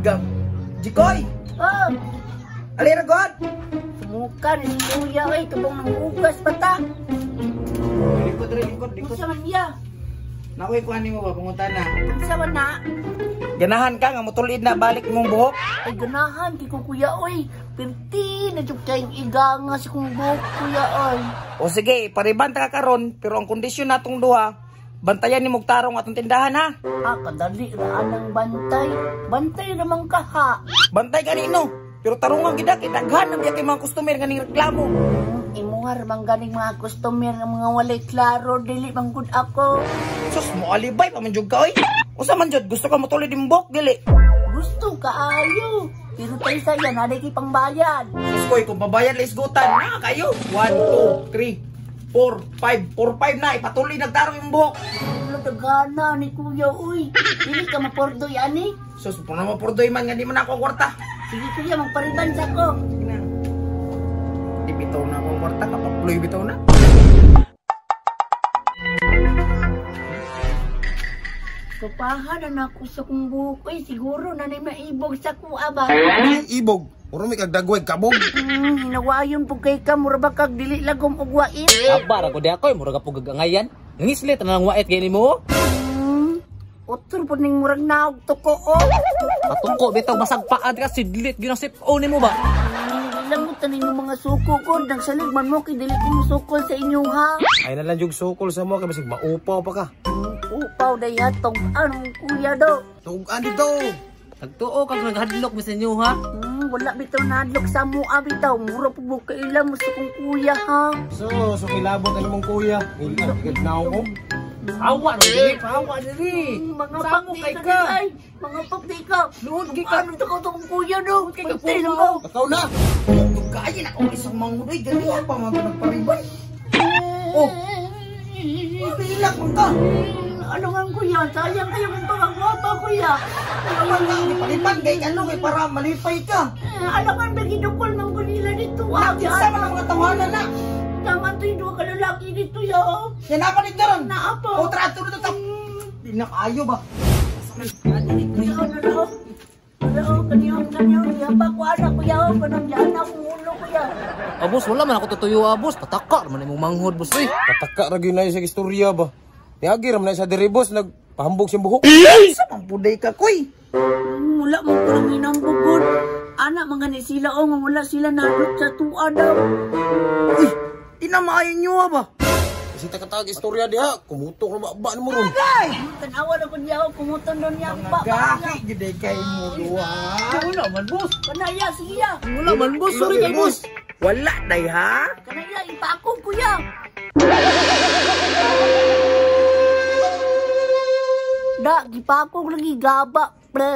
Gam. Jikoy! Oh, Alira god! Sumuka ni si kuya ay kabang nangugas pa ta. Likod rin, likod, likod. Unsa man niya? Nakuha ko ani mo ba pangutana. Unsa man na? Ganahan ka nga mutulid na balik imong buhok. Ay ganahan kay ko kuya oy. Pirti na jud kayong iganga sa kong buhok kuya oy. O sige, pariban ta ka karon, pero ang kondisyon natong duha, bantayan ni tarong atong tindahan ha. Ah, kadali ra anang bantay. Bantay ramang ka ha. Bantay kanino? Pero tarungan gid kay daghan na biya kay mga customer nga ning reklamo. Imuha ra man ganing mga customer nga mga walay klaro, dili man gud ako. Sus, mo alibay pa man jud ka oy. Usa man jud gusto ka motulid imong buhok dili? Gusto kaayo. Pero kaysa yan, naday kay pangbayad. Sus koy, kung babayad la isgutan na kayo. 1 2 3 4 5 4 5 na ipatuloy nagtarong imong buhok. Wala dagana ni kuya oy. Dili ka mapordoy ani. Sus, puno mo pordoy man nga di man ako ang kwarta. Sige kuya, magpariban sa ko. Sige na. Di bitaw na akong kwarta, kapaploy bitaw na. Kapahan na ako sa kong buhok. Uy, siguro na na'y maibog sa kuha ba? Ay, ibog. Mura may kagdagway kabog. Hinawayon po kay ka, mura ba kag dili lagom og wait? Tabar ako di ako, mura ka po gagangayan. Nangislit na lang wait kay nimo. Utol po ning murag naog tuko oh. Patungko bitaw basag paad ka sidlit ginasip o nimo ba? Lamot na ninyo mga suko ko. Nagsalig man mo kay dili ko musukol sa inyo ha. Ay na lang yung sukol sa mo kay basig maupaw pa ka. Upaw day hatong anong kuya do. Tugan dito. Nagtuo kag naghadlok mi sa inyo ha. Wala bitaw nahadlok sa mo bitaw. Mura po mo kaila mo sa kong kuya ha. So kilabot na namang kuya. Ila gid na ako. Awa no diri, awa diri. Mga Samo pakdi kay ka ka. ay. Mga pakdi ka. Luod gi ka. Ano to ka kong kuya do? Kay ka Pagti puno. lang ko. Takaw na. Kaya na akong isang mangudoy, ganiya pa mga nagparibay. Oh, pilak man ka. Ano nga kuya? Sayang kayo kung pangagwapa kuya. Ano man nga, ipalipan kay ano kay para malipay ka. Ano nga ba ginukol ng kanila dito? Ah, Kinsa man ang mga tawanan na. Tama to yung duha ka lalaki dito ya. Yan na pa dito ron. Naa pa. O tara ato dito. Di na kaayo ba? Kuya, ano na? Ano, kaniyong, kaniyong. Yapa ko anak kuya. Kanang yan akong ulo kuya. Abos wala man ako tutuyo abos, pataka man imong manghod boss oy. Pataka ra gyud na sa istorya ba. Niagi ra man na sa diri boss nagpahambog siyang buhok. Sa man puday ka koy. Wala mo ko nang hinambugod. Anak, mga ni sila o, nga wala sila nalot sa tuwa daw. Uy, di na maayo nyo ba? Kasi takatag istorya diha, kumutok ra ba nimo ron. Tanawa na ko niya ako, kumuton doon niya ang pa. Gahi gid kay mo duha. Wala man boss. Kanaya, sige ya. Wala man boss, sorry kay boss. Wala day ha? Kanaya, ipakog kuya. Da, gipakog lagi gaba. Pre.